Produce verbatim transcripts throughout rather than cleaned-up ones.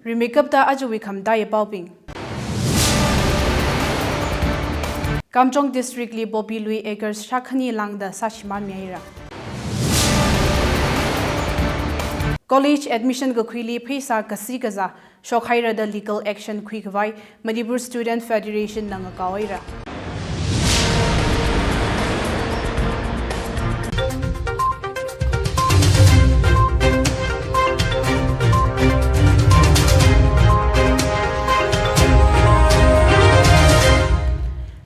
Rimeikapta ajawui khamataiya paobing. Kamjong District li poppy lui acres shākhani lāngda sāshimānmihaira. College admission kakhuili pheisā kasi kazā shokhaira da legal action khuikhavai Manipur Student Federation na ngakaohaira.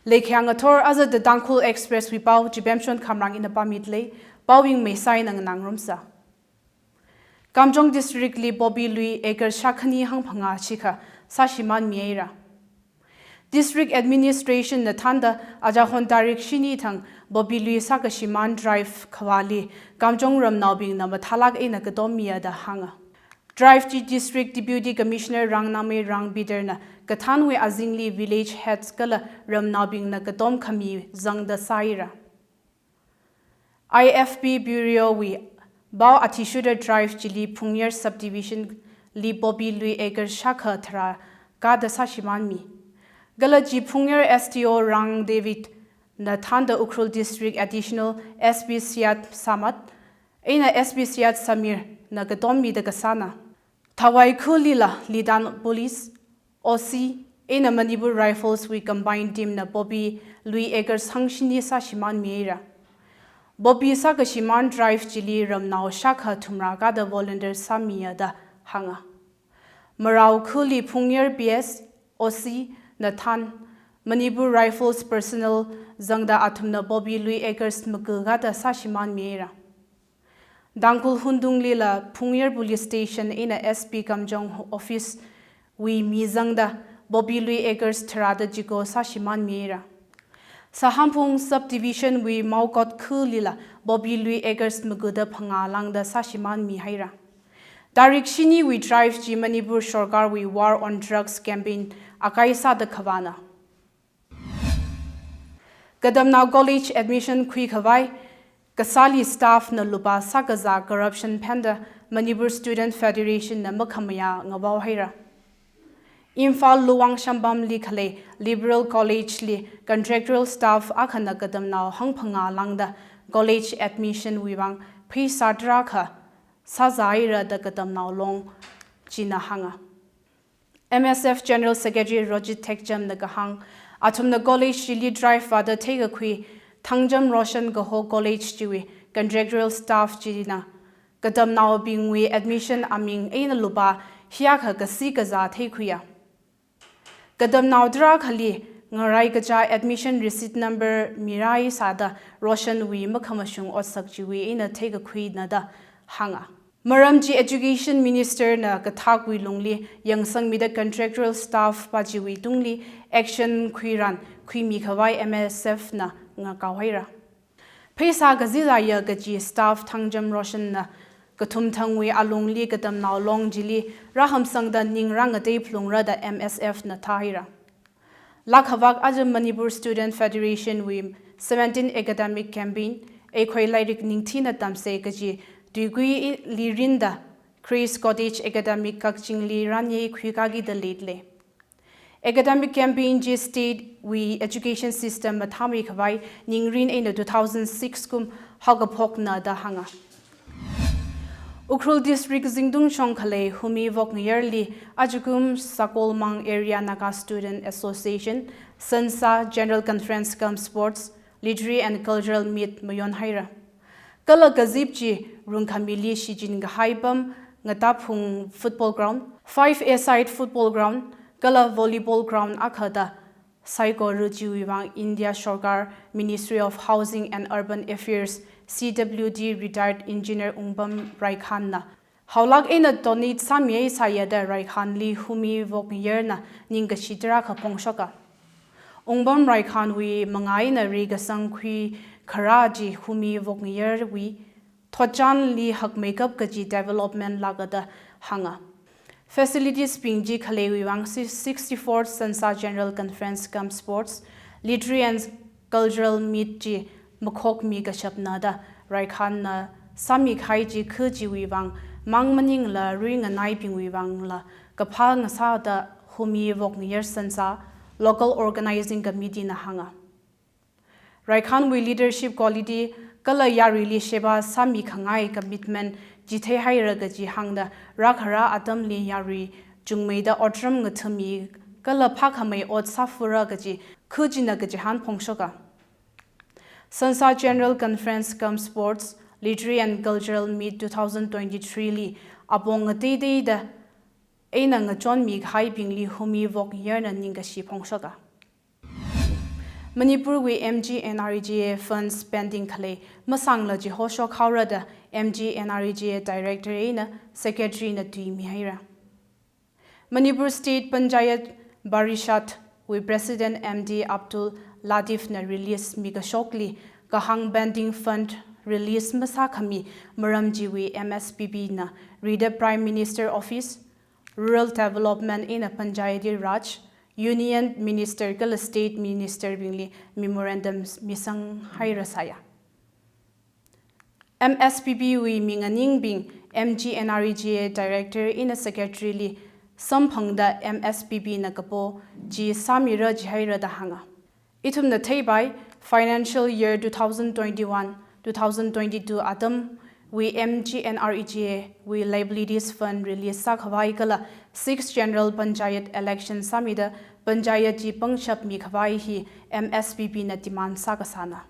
Leikhayang athor aja The Tangkhul Express wui pao Chipemshon Khamrang ina pāmida lei, paobing Meisai na nganāngarumsa. Kamjong District li poppy lui acre shākhani hangphangā shikha sāshimānmihaira. District Administration na thānda achahon tarik shini thang poppy lui sākashimān drive khavāli Kamjong ramnaobingna mathālāk eina katommiya da hānga. Drive chi District Deputy Commissioner Rangnamei Rangbider na kathānwui azingli village heads kala ramnaobingna katom khami zangda sāhaira. I F P Bureau wui pao athishurda drive chili Phungyar Subdivision li poppy lui acre shākha tharā kāda sāshimānmi. Kala chi Phungyar S D O Rang David na thānda Ukhrul District Additional S P Syed Samad eina S P Syed Samir na katommida kasāna. Thawai khulila Lidan Police, O C, eina Manipur Rifles wui combined team na poppy lui acre hangshini sāshimānmihaira. Poppy sākashimān drive chili ramnao shākha thumrā kāda volunteer sāmiya da hānga. Marao khuli Phungyar P S, O C na thān Manipur Rifles personnel zangda athumna poppy lui acre maga kāda sāshimānmihaira. Tangkhul Huntunglila Phungyar Police Station eina S P Kamjong Office wui mi zangda poppy lui acre tharāda chiko sāshimānmihaira. Sahamphung Subdivision wui Maokot khulila poppy lui acre magada phangā lāngda sāshimānmihaira. Tarik shiniwui drive chi Manipur Sorkarwui War on Drugs campaign akai sāda khavāna. Katamnao college admission khuikhavai kasāli staff na lupā sākazā corruption phenda Manipur Student Federation na makhamayā ngavaohaira. Imphal Luwang Shampamli khalei Liberal College li contractual staff akhana katamnao hangphangā lāngda college admission wui vang pheisā tarākha sāzāhaira da katamnao long china hānga. M S F General Secretary Rojit Thekcham na kahāng, athumna college chili drive vāda theikakhui Thangjam Roshan kaho college chiwui contractual staff china katamnaobingwui admission aming eina lupā hiyākha kasi kazā theikhuiya. Katamnao tarākhali ngarai kachā admission receipt number mirai sāda Roshan wui makhamashung otsak chiwui eina theikakhuina da hānga. Maram chi Education Minister na kathākwui lungli yangsangmida contractual staff pa chiwui tungli action khuiran khuimikhavai M S F na ngakaohaira. Pheisā kazizāya kaji staff Thangjam Roshan na kathumthangwui alungli katamnao long chili rāhamsangda ning rāngatei phalungra da M S F na thāhaira. Lakhavak aja Manipur Student Federation wui seventeen academic campaign, Eikhoi Lairik Ningthina Tamse kaji tuikuili rinda Grace Cottage Academic Kakchingli ranyei khuikakida leida lei. Academic campaign chi state wui education system mathāmeikhavai ningrin eina two thousand six kum haokaphokna da hānga. Ukhrul District zingtung shong khalei Humi Vokngayarli ajakum Sakolmang Area Naga Student Association Sansa General Conference cum Sports, Literary and Cultural Meet mayonhaira. Kala kazip chi rungkhamili shichin kahai pam Ngataphung Football Ground, five-a-side football ground, kala volleyball ground akhada saikora chiwui vang India Sorkar Ministry of Housing and Urban Affairs, C W D, retired engineer Ungpam Raikhan na haolāk eina donate sāmihaisāya da Raikhanli Humi Vokngayarna ningkashi tarākha phongshoka. Ungpam Raikhanwui mangā eina reikasang khuikharā chi Humi Vokngayarwui thotchanli hakmeikap kaji development lāka da hānga. Facilities bing chi khaleiwui vang si-, sixty-fourth Sansa General Conference cum Sports, Literary and Cultural Meet chi makhokmi kashapna da Raikhanna sāmikahai chi kha chiwui vang mang maningla ruinganaibingwui vangla kaphā ngasāda humi vok ngayar sansa, Local Organizing Committee na hānga. Raikhanwui leadership quality kala yaruili sheba sāmi khangai commitment chitheihaira kaji hāngda, rākhara atamli yarui chungmeida otram ngathami kala phākhamei ot sāfura kaji khuchina kachihān phongshoka. Sansa General Conference cum Sports, Literary and Cultural Meet two thousand twenty-three li apong ngateiteida eina ngachonmi kahaibingli humi vok ngayarna ningkashi phongshoka. Manipurwui M G N R E G A funds pending khalei masāngla chihoshok haorada M G N R E G A Director eina Secretary na tuimihaira. Manipur State Panchayat Parishad wui President M D Abdul Latif na release mikashokli kahāng pending fund release masākhami maram chiwui M S P P na rida Prime Minister Office, Rural Development eina Panchayati Raj, Union Minister kala State Minister bingli memorandum misanghaira sāya. M S P P wui minganingbing M G N R E G A Director eina Secretary li samphangda M S P P na kapo chi sāmira jihaira da hānga. Ithumna theipai, financial year two thousand twenty-one, two thousand twenty-two atamwui M G N R E G A wui liabilities fund release sākhavai kala six General Panchayat election sāmida Panchayat chi pangshap mikhavai hi M S P P na demand sākasāna.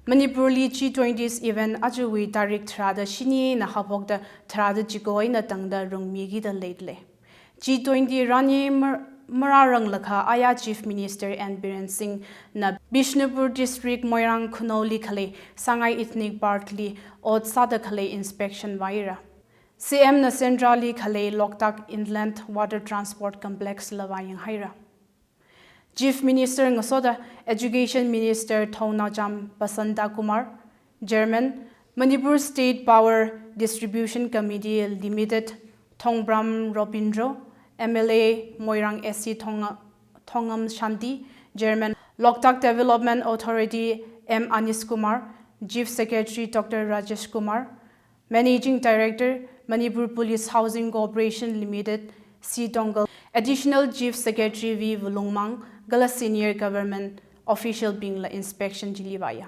Manipurli G twenty's event ajawui tarik tharāda shini eina haophokda tharāda chiko eina tangda rungmikida leidalei. G twenty rani mar-, marāranglakha aya Chief Minister N Biren Singh na Bishnupur District Moirang Khunou li khalei Sangai Ethnic Park li ot sāda khalei inspection vāira. C M na Sendra li khalei Loktak Inland Water Transport Complex la vāyanghaira. Chief Minister ngasoda Education Minister Thounaojam Basanta Kumar, Chairman, Manipur State Power Distribution Committee Limited, Thongbram Robindro, M L A Moirang S C Thong-, Thongam Shanti, Chairman, Loktak Development Authority M Anish Kumar, Chief Secretary Doctor Rajesh Kumar, Managing Director, Manipur Police Housing Corporation Limited, C Tongkal, Additional Chief Secretary V Vulungmang, kala senior government official bingla inspection chili vāya.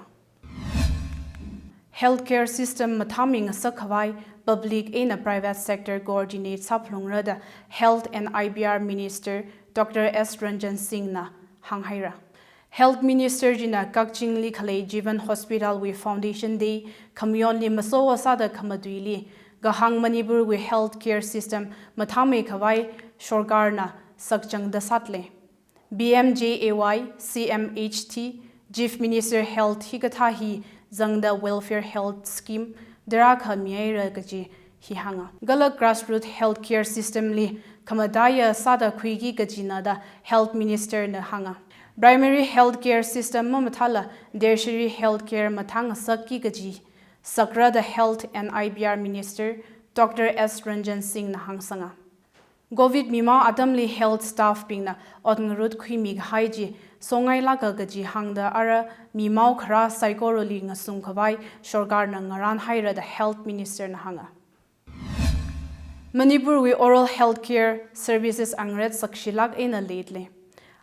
Healthcare system mathāmei ngasak khavai public eina private sector coordinate sāphalungra da Health and I P R Minister Doctor S Ranjan Singh na hānghaira. Health Minister china Kakchingli khalei Jeevan Hospital wui Foundation Day khamayonli maso sāda khamatuili kahāng Manipurwui healthcare system mathāmei khavai sorkarna sakchangda sālei. P M J A Y, C M H T, Chief Minister Health hikathā hi zangda welfare health scheme tarākha mihaira kaji hi hānga. Kala grassroot healthcare system li khamataiya sāda khuiki kajina da Health Minister na hānga. Primary healthcare system mamathāla tertiary healthcare mathāngasakki kaji sakra da Health and I P R Minister Doctor S Ranjan Singh na hāngsanga. Covid mimao atamli health staff bingna ot ngarut khuimi kahai chi songailāka kaji hāngda ara mimao kharā saikorali ngasung khavai sorkarna ngarānhaira da Health Minister na hānga. Manipurwui oral healthcare services angaret sakshilāk eina leidalei.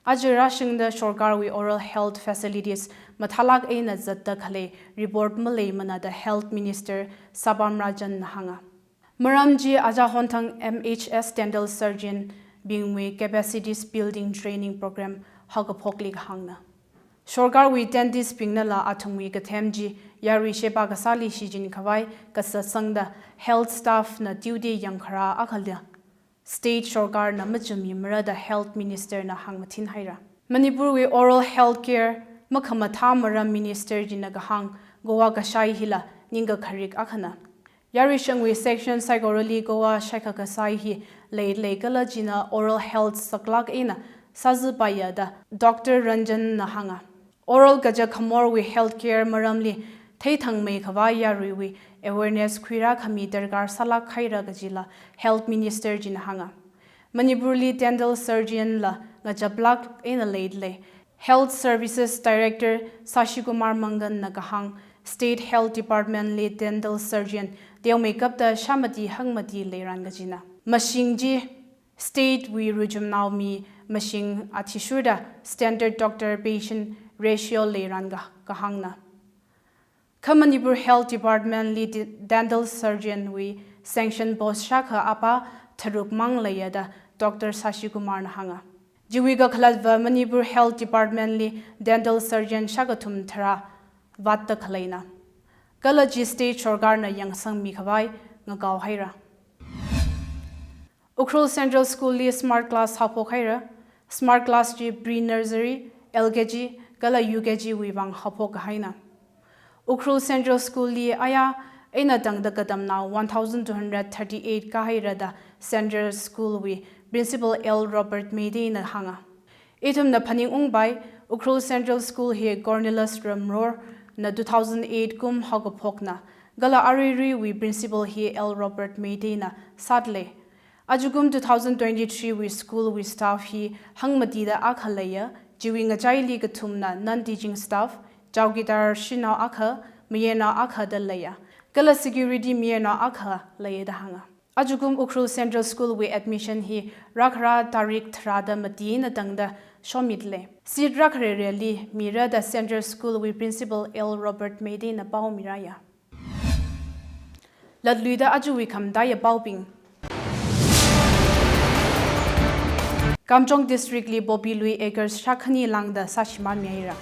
Aja rāshungda sorkarwui oral health facilities mathālāk eina zatda khalei report maleimana da Health Minister Sapam Ranjan na hānga. Maram chi aja honthang M H S dental surgeon bingwui capacities building training program haokaphokli kahāngna. Sorkarwui dentist bingnala athumwui kathem chi yarui sheba kasāli shichin khavai kasatsangda health staff na duty yangkharā akhala state sorkarna machumi mara da Health Minister na hāngmathinhaira. Manipurwui oral healthcare makhamathā maram Minister china kahāng Goa kashai hila ningkakharik akhana. Yaruishangwui section saikorali Goa shaikha kasai hi leilei kala china oral health saklāk eina sāzipaiya da Doctor Ranjan na hānga. Oral kaja khamorwui healthcare maramli theithangmei khavai yaruiwui awareness khuirākhami darkar sālāk haira kajila Health Minister china hānga. Manipurli dental surgeon la ngachaplāk eina leidalei. Health Services Director Sashikumar Mangan na kahāng State Health Department li dental surgeon teomeikapta shāmati hangmati leiran kajina. mashing chi state wui ruchumnao mi mashing athishurda standard doctor patient ratio leiranga kahāngna. Kha Manipur Health Department li de-, dental surgeon wui sanction post shākha apā tharuk mang leiya da Doctor Shashi Kumar na hānga. Chiwui kakhalatva Manipur Health Department li dental surgeon shākathum tharā vātda khaleina. Kala chi state sorkarna yangsangmi khavai ngakao haira. Ukhrul Central School li smart class haophok haira. Smart class chi pre-nursery, L K G, kala U K G wui vang haophok kahaina. Ukhrul Central School li aya eina tangda katamnao one thousand two hundred thirty-eight kahaira da Central School wui Principal L Robert Meitei na hānga. Ithumna phaningungpai, Ukhrul Central School hi Cornelius Ramror na two thousand eight kum haokaphokna, kala aruiruiwui principal hi L Robert Meitei na sāthalei. Ajakum two thousand twenty-three wui school wui staff hi hangmatida akha leiya, chiwui ngachaili kathumna non-teaching staff, chowkidar shanao akha, mayarnao akha da leiya, kala security mayarnao akha leiya da hānga. Ajakum Ukhrul Central School wui admission hi rākhara tarik tharāda mati eina tangda shomitlei. Seat rākharereli mira da Central School wui Principal L Robert Meitei na pao miraya. Latluida ajawui khamataiya paobing. Kamjong District li poppy lui acres shākhani lāngda sāshimānmi haira.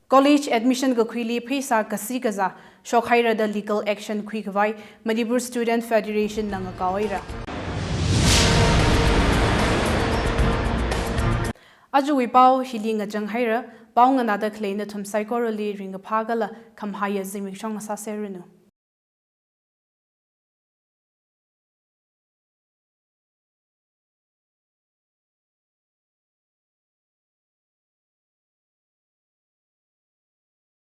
College admission kakhuili pheisā kasi kazā shok haira da legal action khuikhavai Manipur Student Federation na ngakao haira. Ajawui pao hili ngachang haira, pao nganāda khalei nathum saikorali ringkaphā kala khamahaiya zimiksho sāseranu.